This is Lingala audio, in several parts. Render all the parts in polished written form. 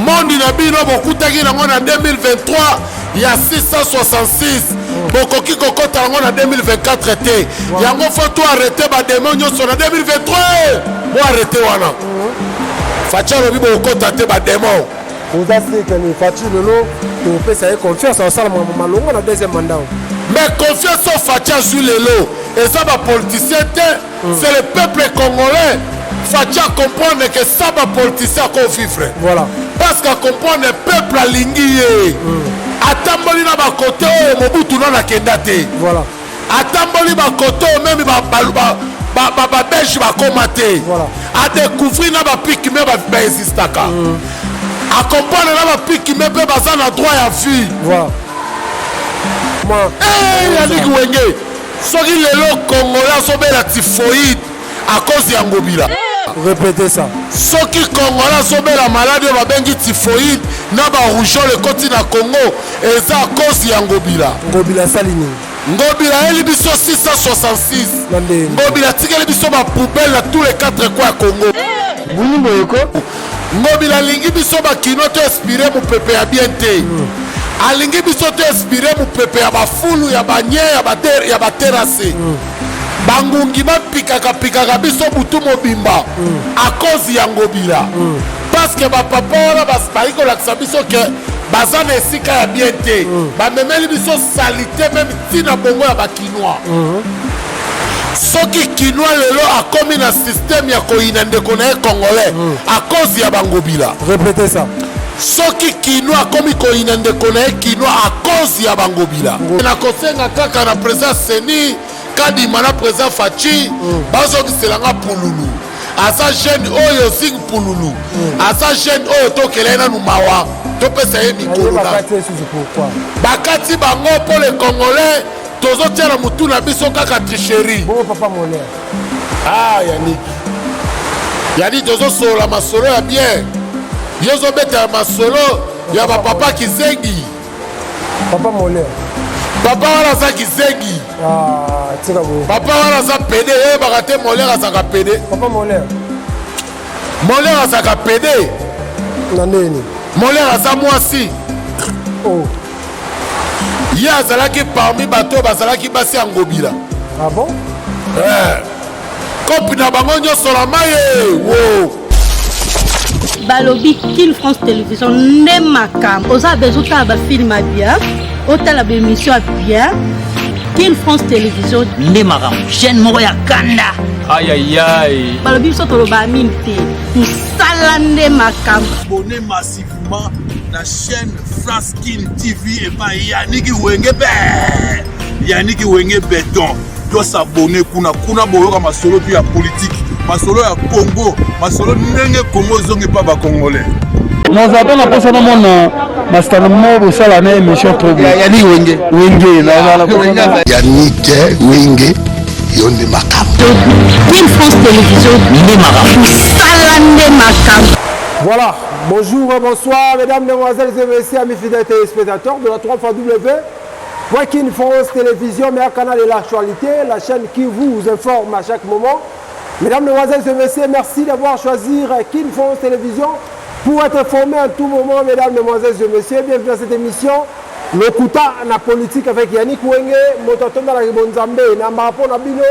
Monde na bino bokutaki nango na 2023 ya 666, bokoki kokɔta yango na 2024 te. Yango faut to arrêter badémons nyonso na 2023. Bo arrêter wana. Fatshi alobi bokokɔta te, badémons. Oza sekani Fatshi lelo, topesa ye confiance, asala makambo malongo na deuxième mandat. Mais confiance oyo Fatshi azwi lelo eza bapoliticien te, c'est le peuple congolais. Fatshi acomprendre que sans bapoliticien akovivre. Parce que acomprendre peuple alingi ye. Atamboli na bakote oyo Mobutu nano akenda te. Atamboli bakote oyo même babelge bakóma te. Adécouvrir na bapygmées baexistaka. Acomprendre na bapygmées mpe baza na droit ya vie. Yannick Wenge, soki lelo Congolais azobela typhoïde, à cause ya Ngobila. Répétez ça. Soki Congolais azobela maladie oyo babengi typhoïde na barougeole ekoti na Congo, eza à cause ya Ngobila. Ngobila asali nini? Ngobila ayeli biso 666. Na ndenge? Ngobila atikeli biso bapoubelle na tous les quatre coins ya Congo. Buni boyeko. Ngobila alingi biso bakino to respirer mopepe ya bien te. Alingi biso to respirer mopepe ya bafulu, ya banye, ya baterrasse. Bangungi bapikaka-pikaka biso butu mobimba à cause ya Ngobila, parce que bapapa wana bayi kolakisa biso ke baza na esika ya bien te. Bamemeli biso saleté même ntina bongo ya bakinois. Soki Kinois lelo akomi na système ya koyina ndeko na ye Congolais, à cause ya bangobila. Répétez ça. Soki Kinois akomi koyina ndeko na ye Kinois, à cause ya bangobila. Nakosenga kaka na président Seni Kadima na président Fatshi bazongiselanga Pululu. Aza jeune oyo zing Pululu, aza jeune oyo tokela ye nanu mawa, topesa ye mikolo na Bakati lisusu, pourquoi? Bakati bango mpo le Congolais tozotia na motu na biso kaka tricherie. Bongo papa Molière? Ah, Yannick, yani tozosolola masolo ya bien, yo ozobetela masolo ya bapapa kizengi. Papa Molière. Papa wana aza kizengi. Ah, tika boye. Papa wana aza pédé, oyebaka te? Molière azalaka pédé. Papa Molière. Molière azalaka pédé. Na ndeni? Molière aza mwasi. Oh. Ye azalaki parmi bato oyo bazalaki basi ya Ngobila. Ah bon? Eh. Kopi na bango nyonso na mai wo. Balobi Kin France Télévision nde makambo. Oza besoin otala bafilm ya bien, otala baémission ya bien, Kin France Télévision nde makambo, chaîne moko ya kanda. Ayayay. Balobi biso tolobaa mingi te, mosala nde makambo. Abonnez massivement na chaîne France Kin TV epai Yannick Wenge be, Yannick Wenge Beton. Tos'abonner kuna. Kuna boyoka masolo mpe ya politike, masolo ya Congo, masolo ndenge Congo ezongi mpa bacongolais. Naza mpe na mposa namona masitano mo bosala na émission trop bien. Yannick Wenge. Wenge, nazala na mposa. Yannick Wenge, yo nde makambo. Kin France Télévision nde makambo. Mosala nde makambo. Voilà, bonjour, bonsoir, mesdames, mesdemoiselles et messieurs, amis fidèles téléspectateurs de la 3 fois W. Kin France Télévision, meilleur canal de l'actualité, la chaîne qui vous informe à chaque moment. Mesdames, mesdemoiselles et messieurs, merci d'avoir choisi Kin France Télévision pour être informé à tout moment, mesdames, mesdemoiselles et messieurs. Bienvenue dans cette émission. Lokuta na politique avec Yannick Wenge, moto atonda na bonzambe, na marapo na bino,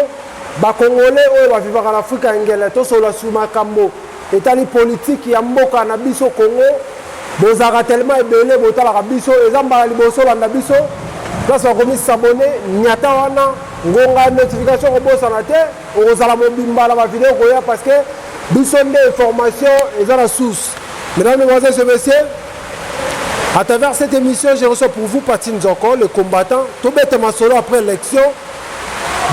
ba Congolais oyo ba vivaka na Afrika ngele, tosola sur makambo etali politique ya mboka na biso Congo. Bozalaka tellement ebele botalaka biso, eza mbala liboso olanda biso, place bakomi s'abonner, nyata wana ngonga ya notification, kobosana te, okozala mobimba na bavideo koya, parce que biso nde information eza na source. Mesdames, mesdemoiselles et messieurs, à travers cette émission, je reçois pour vous Patine Nzoko, le combattant. Tobeta masolo après élection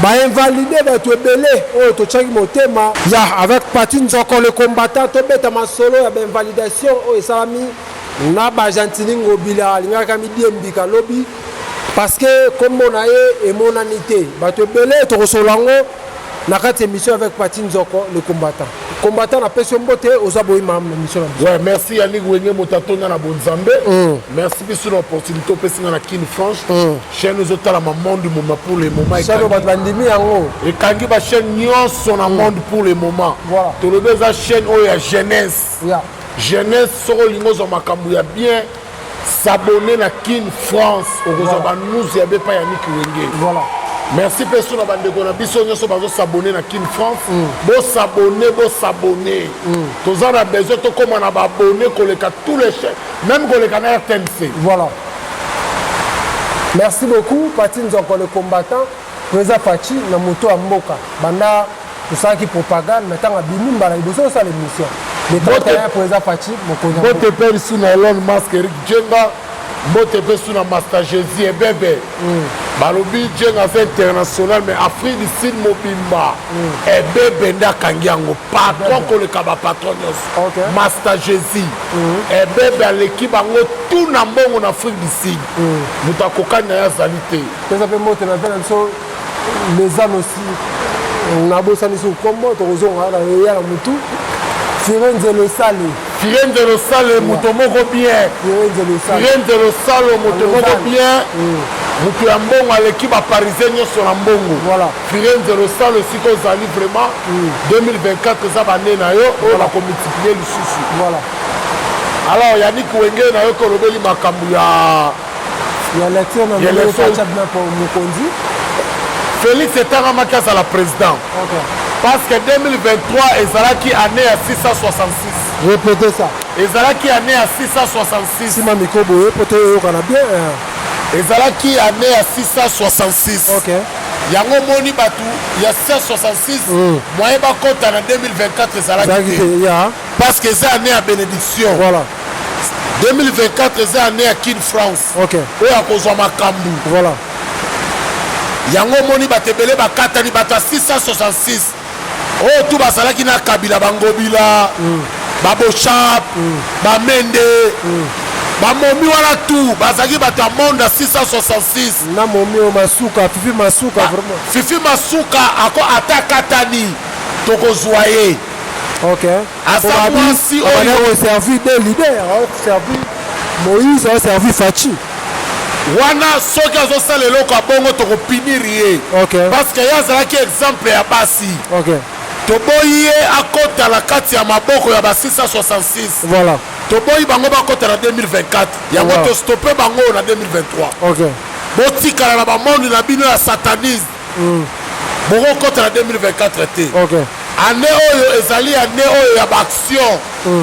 bainvalider bato ebele oyo totiaki motema ya. Avec Pati Nzoko le combattant, tobeta masolo ya bainvalidation oyo esalami na baGentiny Ngobila. Alingaka midiembika lobi parce que kombo na ye emonani te. Bato ebele, tokosolola yango na kati ya émission avec Pati Nzoko le combattant. Combattant, napesi yo mbote, oza boyima na émission na biso. Ouais, merci Yannick Wenge, moto atonda na bonzambe. Merci biso na opportunité opesi nga na Kin France, chaîne ezotalama monde moment pour le moment. Chaîne oyo bato bandimi yango. Ekangi bachaîne nyonso na monde pour le moment. Voilà. Tolobi eza chaîne oyo ya jeunesse. Jeunesse soki olingi ozwa makambo ya bien, s'abonner na Kin France, okozwa ba news ya bien pa Yannick Wenge. Voilà. Merci mpe so na bandeko na biso nyonso bazo s'abonner na Kin France. Bo s'abonner, bo s'abonner. Toza na besoin tokóma na ba abonné koleka tous les chaînes, même koleka na RTNC. Voilà. Merci beaucoup Paty Nzoko le combattant, président Fatshi na moto ya mboka. Banda tosalaki propagande mais ntango abimi mbala liboso osala émission. Le 31 président Fatshi mokonzi ya mboka. Mbote mpe lisu na Elon Musk Eric Djenga, mbote mpe su na Master Jésus Ebebe. Balobi Djenga aza international mais Afrique du Sud mobimba Ebebe nde akangi yango patron koleka ba patron nyonso. Master Jésus Ebebe aleki bango tout na mbongo na Afrique du Sud. Moto akokani na ye azali te. Pesa mpe mbote na mpe na biso les âmes aussi nabosani so kombo tokozonga na ya na mutu Firenze Losale. Firenze Losale moto moko bien. Firenze Losale. Firenze Losale moto moko bien. Moto ya mbongo aleki ba parisien nyonso na mbongo. Voilà. Firenze Losale esika ozali vraiment 2024 eza bane na yo oyo bakomultiplie lisusu. Voilà. Alors Yannick Wenge na yo kolobeli makambo ya ya lecture na Ya ndenge lecture. Fatshi abima po mokonzi. Félix etangamaki azala président. Parce que 2023 ezalaki année ya 666. Répétez ça. Ezalaki année ya 666. Sima micro boye po toyokana bien. Ezalaki année ya 666. Yango moni bato ya 666 moyen bakota na 2024 ezalaki Ezalaki te. te, ya. Parce que eza année ya bénédiction. Voilà. 2024 eza année ya Kin France. Oyo akozwa makambo. Voilà. Yango moni bato ebele bakatani bato ya 666 oyo tu bazalaki na Kabila, bangobila, babochap, bamende, bamomi wana tu bazalaki bato ya monde ya 666. Na momi oyo Masuka, Fifi Masuka, vraiment. Fifi Masuka ako ata katani tokozwa ye. Aza mwasi oyo oyo servi de leader, servi Moïse, a servi Fatshi. Wana soki azosala eloko ya bongo tokopinir ye. Parce que ye azalaki exemple ya basi. Toboyi ye akota na kati ya maboko ya ba 666. Voilà. Toboyi bango bakota na 2024. Yango tostoppe bango na 2023. Botikala na ba monde na bino ya satanisme. Bokokota na 2024 te. Année oyo ezali année oyo ya ba action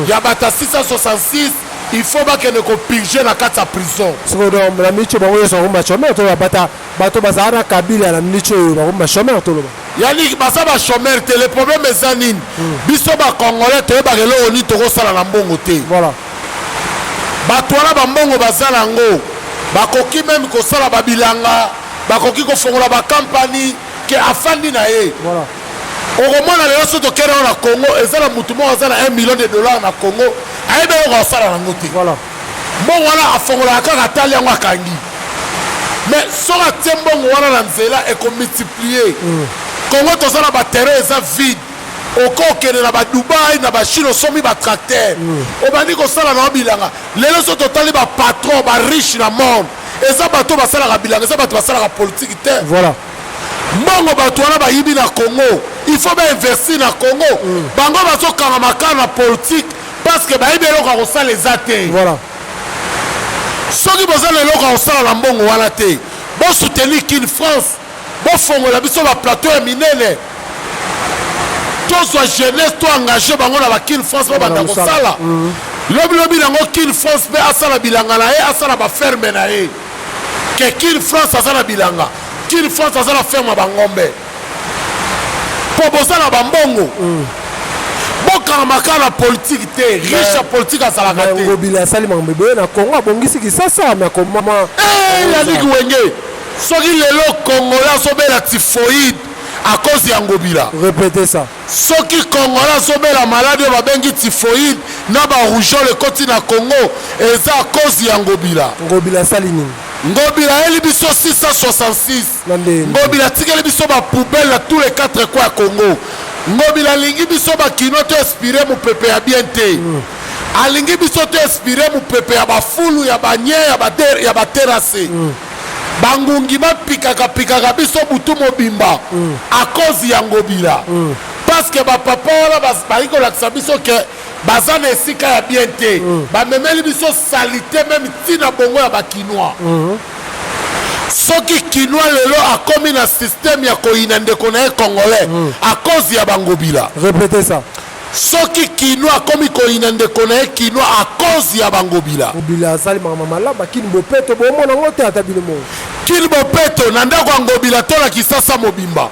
ya bato ya 666. Il faut bakende kopurger na kati ya prison. Sikoyo donc na miniti oyo bango nyonso bakomi ba chômeur, toloba bata bato bazala na Kabila na miniti oyo bakomi ba chômeur, toloba. Yani baza ba chômeur te. Le problème eza nini? Biso ba congolais toyebaka eloko nini tokosala na mbongo te. Voilà. Bato wana ba mbongo baza nango bakoki meme kosala ba bilanga, bakoki kofongola ba compagnie ke afandi na ye. Voilà. Okomona lelo soki tokende na Congo eza na mutu moko aza na 1 million de dollars na Congo, ayebi eloko akosala nango te. Voilà. Mbongo wana afongolaka kaka atali yango akangi. Mais soki atie mbongo wana na nzela ekomultiplier. Congo toza na ba terrain eza vide. Okokende na ba Dubai na ba Chine osombi ba tracteur. Obandi kosala na bilanga. Lelo soki totali ba patron ba riche na monde, eza bato basalaka bilanga, eza bato basalaka politique te. Voilà. Mbongo bato wana bayibi na Congo, il faut ba investir na Congo. Bango bazokanga makala na politique parce que bayibi eloko ya kosala eza te. Voilà. Soki boza na eloko ya kosala na mbongo wana te, bo soutenir Kin France, bofongola biso ba plateau ya minene, tozwa jeunesse to engager bango na ba Kin France babanda kosala. Lobi lobi nango Kin France mpe asala bilanga na ye, asala ba ferme na ye. Ke Kin France aza na bilanga, Kin France aza na ferme ya bangombe. Po boza na bambongo. Bokanga makala na politique te, riche ya politique azalaka te. Ngobila asali makambo ebele na Congo, abongisi Kinshasa, mais akoma Yannick Wenge, soki lelo Congolais azobela typhoïde à cause ya Ngobila. Répétez ça. Soki Congolais azobela malade oyo babengi typhoïde na ba rougeole ekoti na Congo, eza à cause ya Ngobila. Ngobila asali nini? Ngobila ayeli biso 666. Ngobila atikeli biso ba poubelle na tous les 4 coins ya Congo. Ngobila alingi biso ba kino to inspiré mopepe ya bien te. Alingi biso to inspiré mopepe ya bafulu, ya banye, ya ba terrasse. Bangungi bapikaka pikaka biso butu mobimba à cause ya Ngobila. Parce que ba papa wana bayi kolakisa biso ke Baza na esika ya bien te. Bamemeli biso salite meme ti na bongo ya ba kinois. Soki kinois lelo akomi na système ya koyina ndeko na ye congolais à cause ya ba Ngobila. Repetez ça. Soki kinois akomi koyina ndeko na ye kinois à cause ya ba Ngobila. Ngobila asali makambo malamu kin bopeto bomona ngo te ata bino moko. Kin bopeto na ndako ya Ngobila to na Kisasa mobimba.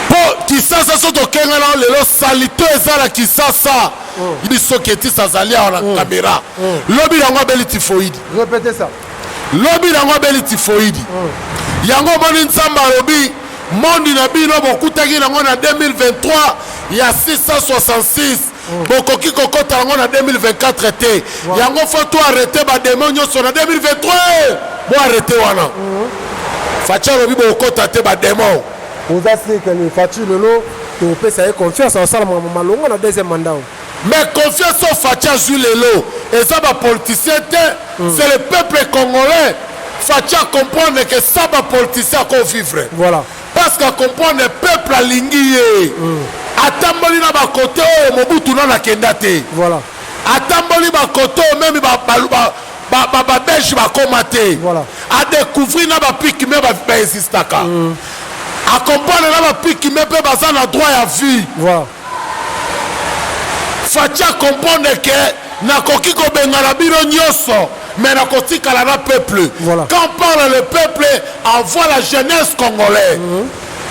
Po Kisasa so tokengana lelo salite eza na Kisasa. Biso Ketis azali awa na camera. Lobi yango abeli typhoïde. Répétez ça. Lobi yango abeli typhoïde. Yango omoni Nzambe alobi mondi na bino bokutaki nango na 2023 ya 666 bokoki kokota yango na 2024 te. Yango faut to arrêter ba démons nyonso na 2023. Bo arrêter wana. Fatshi alobi bokota te ba démons. Oza sikeli Fatshi lelo topesa ye confiance asala makambo malonga na deuxième mandat. Mais confiance oyo Fatshi azwi lelo eza ba politiciens te, c'est le peuple congolais. Fatshi a comprendre que sans ba politiciens ako vivre. Voilà. Parce que comprendre peuple alingi ye. Atamboli na ba côté oyo Mobutu nanu akenda te. Voilà. Atamboli ba côté oyo même ba ba ba ba ba belge bakoma te. Voilà. A découvrir na ba pygmées ba ba existaka. A comprendre na ba pygmées pe baza na droit ya vie. Voilà. Fatshi a comprendre que nakoki kobengana bino nyonso mais nakotikala na peuple. Voilà. Quand parle le peuple, envoie la jeunesse congolaise.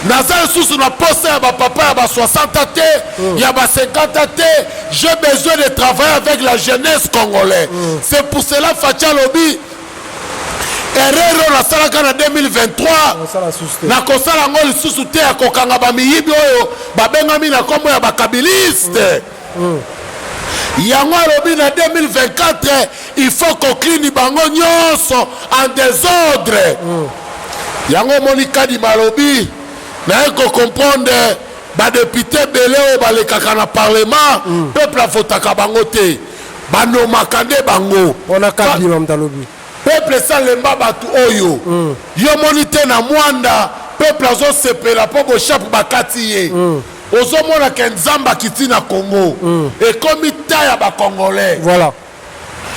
Naza lisusu na posa ya ba papa ya ba 60 ans te, ya ba 50 ans te. J'ai besoin de travailler avec la jeunesse congolaise. C'est pour cela Fatshi alobi erreur oyo nasalaka na 2023 nakosala yango lisusu te ya kokanga bamiyibi oyo babengami na nkombo ya bakabiliste. Yango alobi na 2024 il faut koklini bango nyonso en désordre. Yango omoni Kadima alobi naye kocomprendre badepute ebele oyo balekaka na parlement, peuple avotaka bango te, banomaka nde bango. Wana Kadima moto alobi. Peuple esalemba bato oyo. Yo moni te na Mwanda peuple azosepela mpo boshapu bakati ye. Ozomona ke Nzambe akiti na Congo. Ekomi ta ya ba Congolais. Voilà.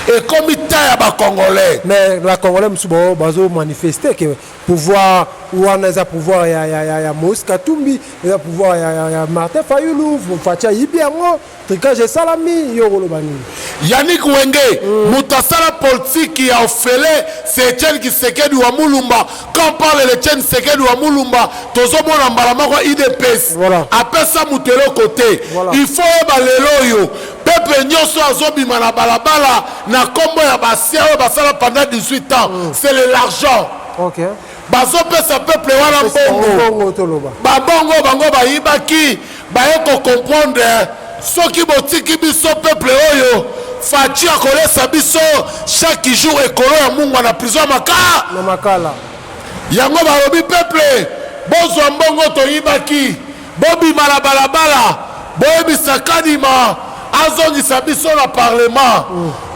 Ekomi ta ya ba Congolais. Mais la Congolais mosusu bao bazo manifester que pouvoir wana eza pouvoir ya ya ya, ya Moïse Katumbi, eza pouvoir ya, ya, ya Martin Fayulu, Fatshi ayibi yango, trucage esalami, yo okoloba nini? Yannick Wenge, moto asala politique ya ofele, c'est Etienne Tshisekedi wa Mulumba. Quand on parle de Etienne Tshisekedi wa Mulumba, tozomona mbala moko UDPS. Voilà. Apesa moto eloko te. Voilà. Il faut oyeba lelo oyo peuple nyonso azobima na balabala na kombo ya basia oyo basala pendant 18 ans. C'est le l'argent. OK. Bazopesa peuple wana mbongo. Mbongo toloba. Babongo bango bayibaki, baye kocomprendre soki botiki biso peuple oyo Fatshi akolesa biso chaque jour ekolo ya mungwa na prison ya Makala. Na Makala. Yango balobi peuple bozwa mbongo toyibaki, bobima na balabala, boyebisa Kadima azongisa biso na parlement.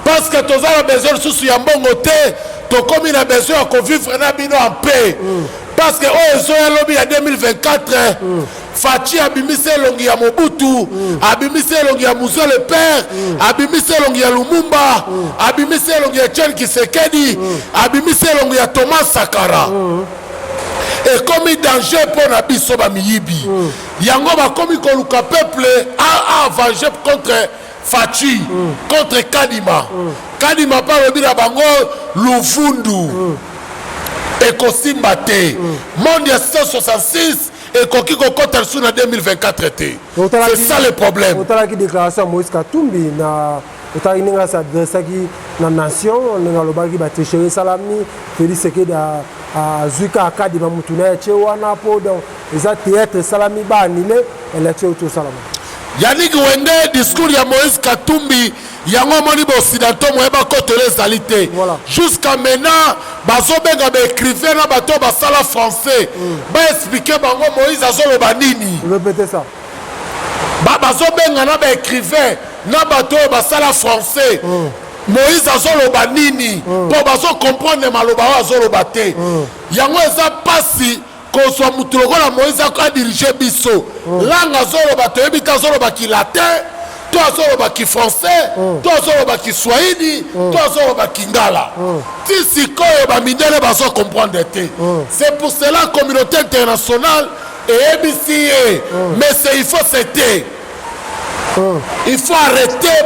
Parce que toza na besoin lisusu ya mbongo te, tokomi na besoin ya kovivre na bino en paix. Parce que oyo ezoya lobi ya 2024, Fatshi abimisi elongi ya Mobutu, abimisi elongi ya Mzee le père, abimisi elongi ya Lumumba, abimisi elongi ya Etienne Tshisekedi, abimisi elongi ya Thomas Sankara. Ekomi danger mpo na biso ba miyibi. Yango bakomi koluka peuple a venger contre Fatshi, contre Kadima. Kadima pa alobi na bango Luvundu. Ekosimba te. Monde ya 666 ekoki kokota lisusu na 2024 te. C'est ça le problème. Otalaki déclaration ya Moïse Katumbi na otalaki ndenge asadressaki na nation, ndenge alobaki ba tricherie esalami, Félix Tshisekedi azwi kaka Kadima mutu na ye atie wana po donc eza théâtre esalami ba annuler élection euti osalama. Yannick Wenge, discours ya Moïse Katumbi yango omoni ba occidentaux moyen bakotela ezali te. Voilà. Jusqu'à maintenant bazobenga ba écrivain na bato oyo basala français ba expliquer bango Moïse azoloba nini. Répétez ça. Bazobenga na ba écrivain na bato oyo basala français. Moïse azoloba nini po bazo comprendre maloba oyo azoloba te. Yango eza pasi kozwa mutu lokola Moïse adirige biso. Langue azoloba toyebi te, azoloba ki latin, To azoloba kifrançais, to azoloba kiswahili, to azoloba kingala. Ti sikoyo bamindele bazo comprendre te. C'est pour cela communauté internationale eyebisi ye, mais c'est il faut c'était il faut arrêter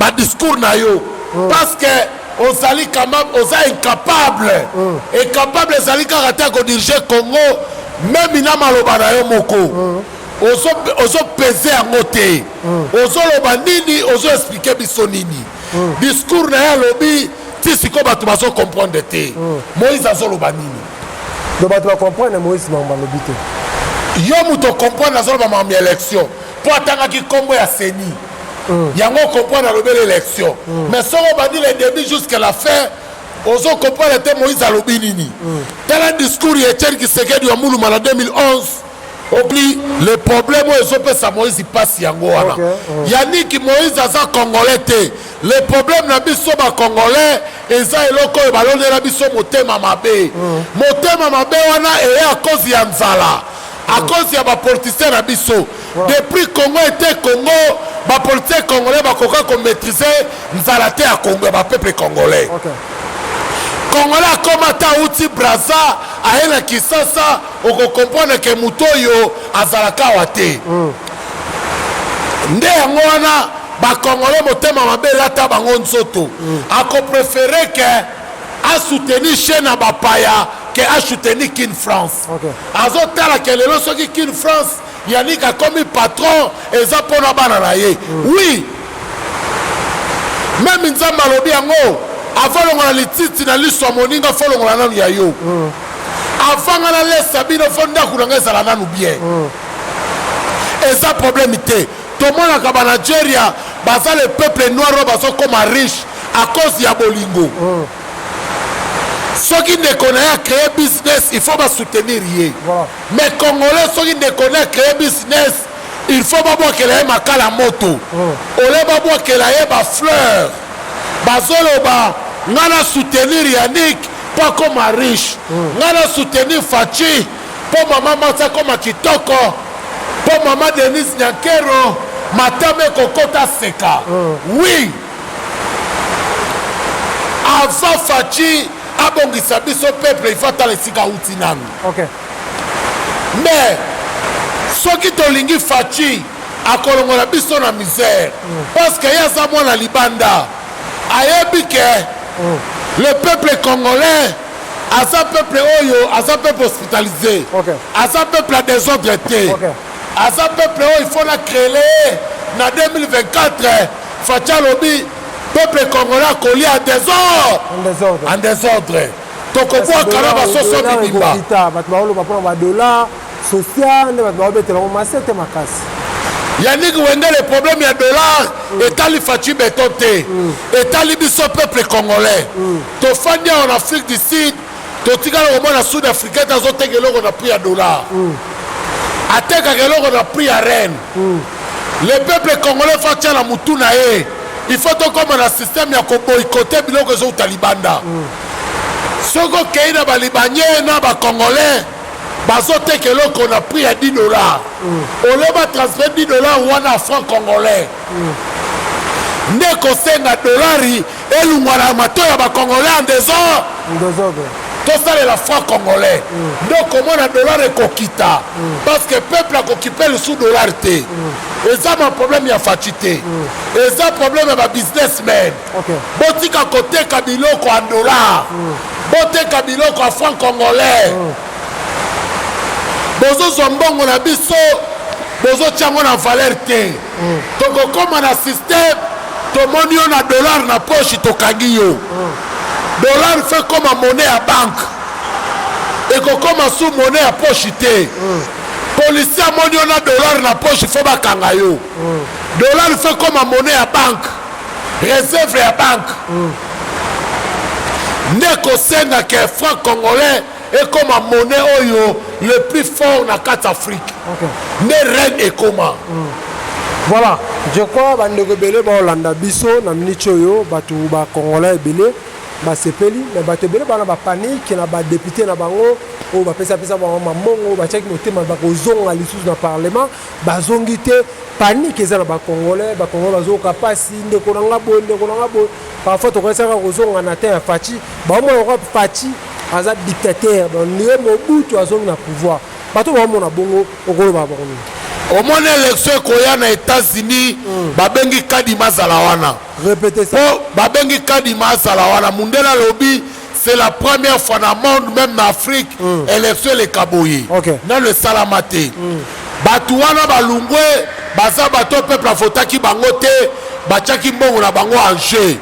badiscours na yo, parce que ozali quand même, oza incapable. Incapable ezali kaka te ya kodiriger Congo. Même na maloba na yo moko, ozopese yango te. Ozoloba nini? Ozoexpliquer biso nini? Discours na ye alobi, ti sikoyo bato bazocomprendre te Moïse azoloba nini. Donc bato bacomprendre Moïse makambo alobi te. Yo moto ocomprendre, azoloba makambo ya élection, mpo atangaki nkombo ya CENI. Yango ocomprendre alobeli élection. Mais soki obandi le début jusqu'à la fin, ozocomprendre te Moïse alobi nini. Tala discours ya Etienne Tshisekedi wa Muluma na 2011. Obli le problème oyo ezopesa Moïse mpasi yango wana. Yaniki, Moïse aza Congolais te. Le problème na biso Bacongolais eza eloko oyo balonela biso motema mabe. Motema mabe wana eye à cause ya nzala, à cause ya bapoliticien na biso. Depuis Congo ete Congo, bapoliticien congolais bakoka komaîtriser nzala te ya Congo, ya bapeuple congolais. Congolais akoma ata auti Braza, aye na Kisasa, okocomprendre ke moto oyo azalaka awa te. Nde yango wana Bacongolais motema mabe elata bango nzoto. Akopréférer ke asoutenir chaîne ya bapaya ke asoutenir Kin France. Azotala ke lelo soki Kin France, Yannick akomi patron, eza mpona bana na ye. Oui, même Nzambe alobi yango: avalongola lititi na liso ya moninga, faut longola nanu ya yo. Avanga nalesa bino, faut ndako na ngai ezala nanu bien. Eza problème te. Tomonaka Banigeria baza le peuple noir oyo bazokoma riche à cause ya bolingo. Soki ndeko na ye acréer business, il faut basoutenir ye. Mais Congolais, soki ndeko na ye acréer business, il faut babwakela ye makala moto, ole babwakela ye bafleur. Bazoloba: "Nga na soutenir Yannick mpo akoma riche, nga na soutenir Fatshi mpo mama Masi akoma kitoko, mpo mama Denise Nyankero matama ekokota seka." Oui, avant Fatshi abongisa biso peuple, il faut atala esika auti nanu. Mais soki tolingi Fatshi akolongola biso na misère, parce que ye aza mwana libanda, ayebi ke le peuple congolais aza peuple oyo aza peuple hospitalisé, aza peuple ya désordre te. Aza peuple oyo il faut na créer na 2024. Fatshi alobi peuple congolais akolia désordre. En désordre. En désordre, tokobwaka na basoso mibimba. Ekokita. Bato baoloba mpona badollar social, nde bato baobetelango masete makasi. Yannick Wenge, le problème ya dollar etali Fatshi Béton te, etali biso peuple congolais. Tofandi awa na Afrique du Sud, totikala komona Sud Africain te azoteka eloko na prix ya dollar. Atekaka eloko na prix ya rand. Le peuple congolais faut atia na mutu na ye, il faut tokóma na système ya koboycotter biloko ezouta libanda. Soki okei na Balibanais na Bacongolais, bazoteka eloko na prix ya 10 $. Ole batransférer 10 $ wana franc congolais, nde kosenga dolari elungwa na mato ya Bacongolais en désordre. Désordre. Tosalela franc congolais, nde okomona dollar ekokita, parce que peuple akoki mpe lisusu dollar te. Eza ma problème ya Fatshi te, eza problème ya babusinessman. Botika koteka biloko ya dollar, boteka biloko ya franc congolais. Bozozwa mbongo na biso, bozotia yango na valeur te. Tokokóma na système, tomoni yo na dollar na poche, tokangi yo. Dollar faut ekóma monnaie ya banque, ekokóma su monnaie ya poche te. Policier amoni yo na dollar na poche, faut bakanga yo. Dollar faut ekóma monnaie ya banque, réserve ya banque. Nde kosenga ke franc congolais ekóma monnaie oyo le plus fort na kati Afrique, nde règne ekóma. Voilà, je crois bandeko ebele baolanda biso na miniti oyo, bato Bacongolais ebele. Basepeli, mais bato ebele bana ba panique na ba député na bango oyo bapesapesa bango mambongo, batiaki motema bakozonga lisusu na parlement, bazongi te. Panique eza na bacongolais, bacongolais bazoyoka mpasi. Ndeko na nga boye, ndeko na nga boye, parfois tokanisaka kozonga na temps ya Fatshi, baomona lokola Fatshi aza dictateur, donc nie Mobutu azongi na pouvoir. Bato baomona bongo, okoloba bango nini? Omoni, élection ekoya na États-Unis, babengi Kadima azala wana. Répétez ça. Mpo babengi Kadima azala wana, mundele alobi c'est la première fois na monde, même na Afrique, élection eleka boye. Nano esalama te. Bato wana balungwe, baza bato peuple avotaki bango te, batiaki mbongo na bango en jeu.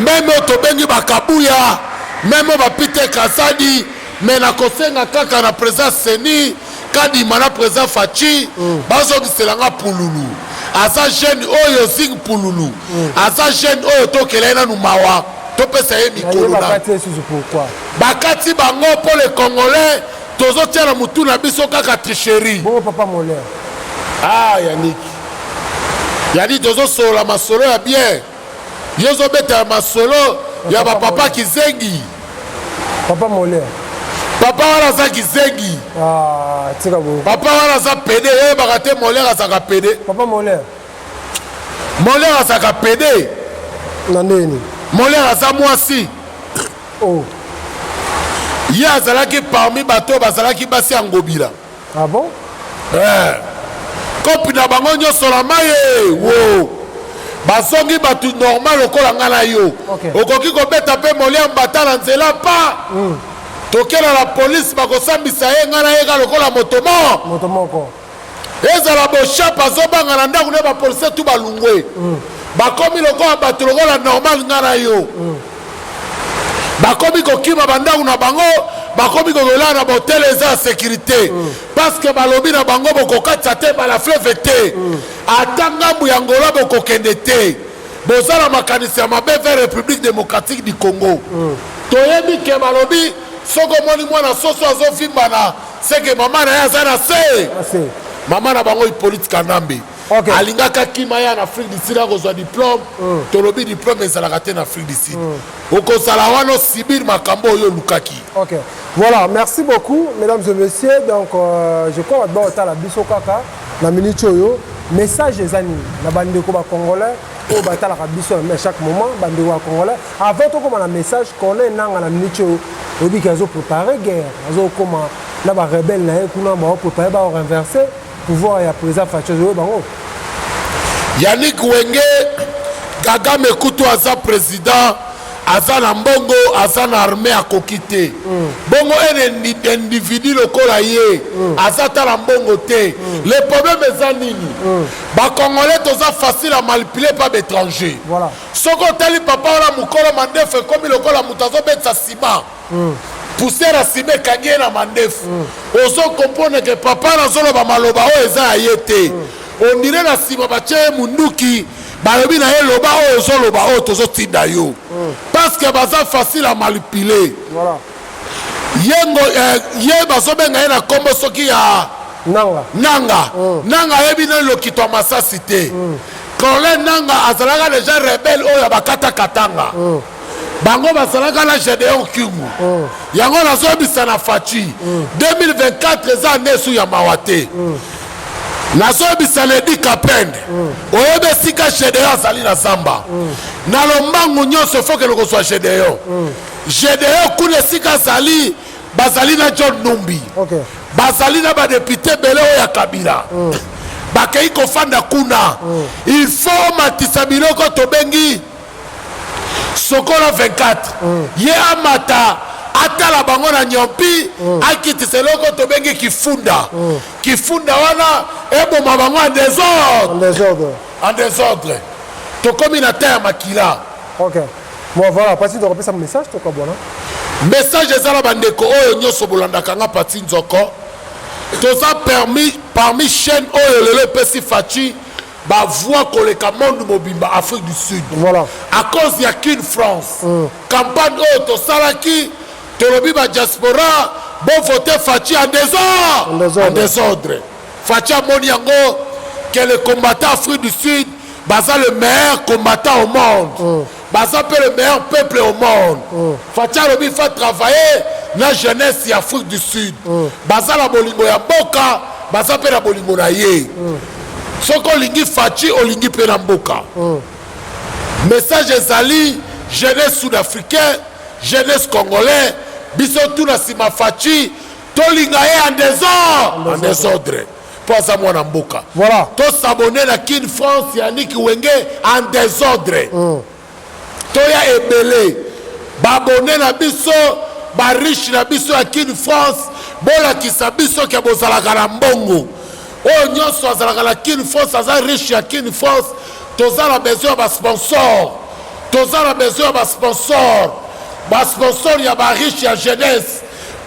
Même oyo tobengi bakabuya, même oyo bapite Kazadi, mais nakosenga kaka na président CENI Kadima na président Fatshi, bazongiselanga Pululu. Aza jeune oyo zing Pululu, aza jeune oyo tokela ye nanu mawa, topesa ye mikolo na bakati lisusu, pourquoi? Bakati bango mpo le Congolais tozotia na motu na biso kaka tricherie. Bongo papa Molaire? Ah, Yannick, yani tozosolola masolo ya bien, yo ozobeta masolo ya bapapa kizengi. Papa Molaire. Papa wana aza kizengi. Ah, tika boye. Papa wana aza pédé, oyebaka te? Molaire azalaka pédé. Papa Molaire. Molaire azalaka pédé. Na ndeni? Molaire aza mwasi. Oh. Ye azalaki parmi bato oyo bazalaki basi ya Ngobila. Ah bon? Eh. Kopi na bango nyonso na mai wo, bazongi bato normal lokola ngai na yo. Okoki kobeta mpe molia mbata na nzela pa, tokela la polise, bakosambisa ye, ngai na ye ka lokola moto mo moto moko. Ezala Boshab azobanga na ndako nde bapolisier tu balungwe, bakomi lokola bato lokola normal ngai na yo. Bakomi kokima bandako na bango, bakomi kokolala na bahôtel eza ya sécurité, parce que balobi na bango bokokatisa te bala fleuve te, ata ngambu ya Ngola bokokende te, boza na makanisi ya mabe vers République démocratique du Congo. Toyebi ke balobi soki omoni mwana soso azovimbana, seke mama na ye aza na se. Ase. Mama na bango Hippolyte Kanambe alingaka kima ya na Afrique du Sud akozwa diplôme. Tolobi diplôme ezalaka te na Afrique du Sud. Okozala wana osibir makambo oyo olukaki. Ok. Voilà, merci beaucoup, mesdames et messieurs. Donc, je crois que otala biso kaka na minute oyo. Message eza nini na bandeko ba Congolais oyo batalaka biso à chaque moment, bandeko ba Congolais? Avant tokoma na message, Corneille Nanga na minute oyo oyebi ke azo préparer guerre, azokoma na ba rebelle na ye kuna, bao préparer bao renverser pouvoir ya président Fatshi. Oyo bango. Yannick Wenge, Kagame kutu aza président, aza na mbongo, aza na armée, akoki te. Bongo un individu lokola ye aza ta na mbongo te. Le problème eza nini? Bacongolais toza facile à manipuler par baétranger. Soki otali papa wana mokolo mandefu ekomi lokola moto azobetisa nsima, poussière ya nsima ekangi ye na mandefu, ozo comprendre ke papa nazoloba maloba oyo eza ya ye te. On dirait na nsima batie ye munduki, balobi na ye: loba oyo ozoloba, oyo tozotinda yo, parce que baza facile à manipuler. Ye ngo, ye bazobenga ye na nkombo soki ya Nanga. Nanga. Nanga ayebi nani lokito ya masasi te. Corneille Nanga azalaka déjà rebelle oyo ya bakata Katanga. Bango bazalaka na Gédéon Kyungu. Yango nazoyebisa na Fatshi, 2024 eza ane esu ya mawa te. Nazoyebisa Ledi Kapende, oyebi esika Gédéon azali na zamba, na lombangu nyonso efokele kozwa Gédéon. Gédéon kuna esika azali, bazali na John Numbi, bazali na badéputé ebele oyo ya Kabila, bakei kofanda kuna. Il faut omatisa biloko tobengi Sokola 24. Ye amata, atala bango na nyompi, akitisa eloko tobengi kifunda. Kifunda wana eboma bango en En désordre. Désordre. En désordre. Tokomi na ta ya makila. Ok. Bon, voilà, Pasi, tokopesa message, tokabwana. Message eza na bandeko oyo nyonso bolandaka nga Pati Nzoko. Toza permis parmi chaîne oyo lelo epesi Fatshi bavoix koleka monde mobimba, Afrique du Sud, à cause ya Kin France. Campagne oyo tosalaki, tolobi badiaspora bovote Fatshi en désordre. En désordre. En désordre. Fatshi amoni yango ke le combattant Afrique du Sud. Baza le meilleur combattant au monde. Baza mpe le meilleur peuple au monde. Fatshi alobi fa travailler na jeunesse ya Afrique du Sud. Baza na bolingo ya mboka, baza mpe na bolingo na ye. Soki olingi Fatshi, olingi mpe na mboka. Message ezali jeunesse sud-africain, jeunesse congolais, biso tu na nsima Fatshi, tolinga ye en désordre, en désordre mpo aza mwana mboka. Voilà. Tos'abonner na Kin France, Yannick Wenge en désordre. Toya ebele babone na biso, bariche na biso ya Kin France, bolakisa biso ke bozalaka na mbongo. Oyo nyonso azalaka na Kin France aza riche ya Kin France. Toza na besoin ya basponsor, toza na besoin ya basponsor, basponsor ya bariche ya jeunesse.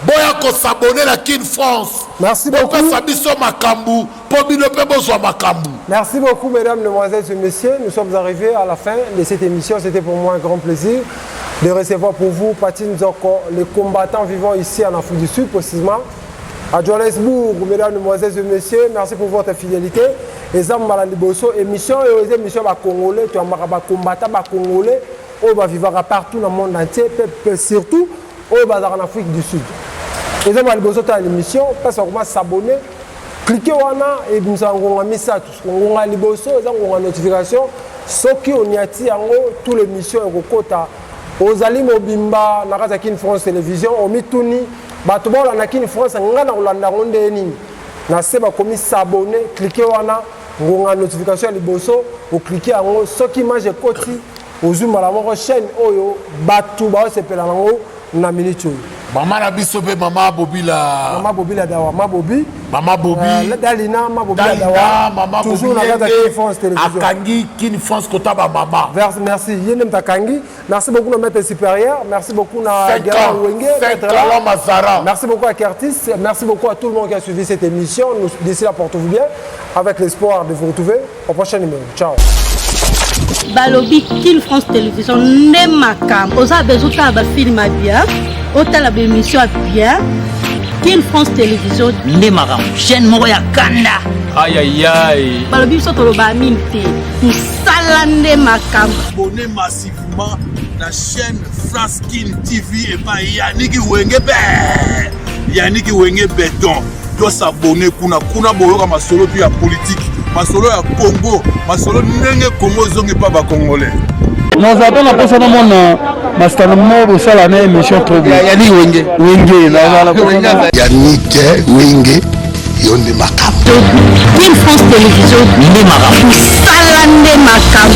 Boya kos'abonner na Kin France. Merci beaucoup. Bopesa biso makambo mpo bino mpe bozwa makambo. Merci beaucoup, mesdames, mesdemoiselles et messieurs. Nous sommes arrivés à la fin de cette émission. C'était pour moi un grand plaisir de recevoir pour vous Paty Nzoko, les combattants vivant ici en Afrique du Sud, précisément à Johannesburg. Mesdames, mesdemoiselles et messieurs, merci pour votre fidélité. Et Zambala Liboso, émission et émission ba Congolais, tu as ba combattant ba Congolais, oyo ba vivra partout dans le monde entier, pe surtout oyo bazalaka en Afrique du Sud. Eza mbala liboso tala l'émission, parce que comment s'abonner, cliquez wana ebimisaka ngonga misato. Ngonga ya liboso eza ngonga notification. Soki oniati yango, tout l'émission ekokota. Ozali mobimba na kati ya Kin France Télévision, omituni bato baolanda Kin France, nga na kolanda yango nde nini? Na se bakomi s'abonner, cliquez wana ngonga notification ya liboso, ocliquer yango. Soki image ekoti, ozwi mbala moko chaîne oyo bato baosepela nango na minute oyo. Mama na biso mpe mama Bobila, mama Bobila Dawa, ma Bobi, mama Bobi. Dalina, ma Bobila Dalina, Dawa, mama toujours Bobi na kati ya yende Kin France Télévision. Akangi Kin France kota ba mama. Merci, ye nde moto akangi. Merci beaucoup na maître supérieur, merci beaucoup na Cinq Gérard ans, Wenge, cinq maître là. ans, Mazara. Merci beaucoup à Curtis, merci beaucoup à tout le monde qui a suivi cette émission. Nous, d'ici là, portez-vous bien, avec l'espoir de vous retrouver au prochain numéro. Ciao. Balobi Kin France Télévision nde makambo. Oza besoin otala bafilm ya bien, otala baémission ya bien, Kin France Télévision nde makambo, chaîne moko ya kanda. Ayayay. Balobi biso toloba mingi te, mosala nde makambo. Abonnez massivement na chaîne France Kin TV epai Yannick Wenge be Yannick Wenge béton. Tos'abonner kuna, kuna boyoka masolo tu ya politique, masolo ya Congo, masolo ndenge Congo ezongi pa bacongolais. Nazala mpe na mposa namona masitano moko bosala na émission trop bien. Yannick Wenge. Wenge, nazala na mposa Yannick Wenge, yo nde makambo. Kin France Télévision nde makambo. Mosala nde makambo.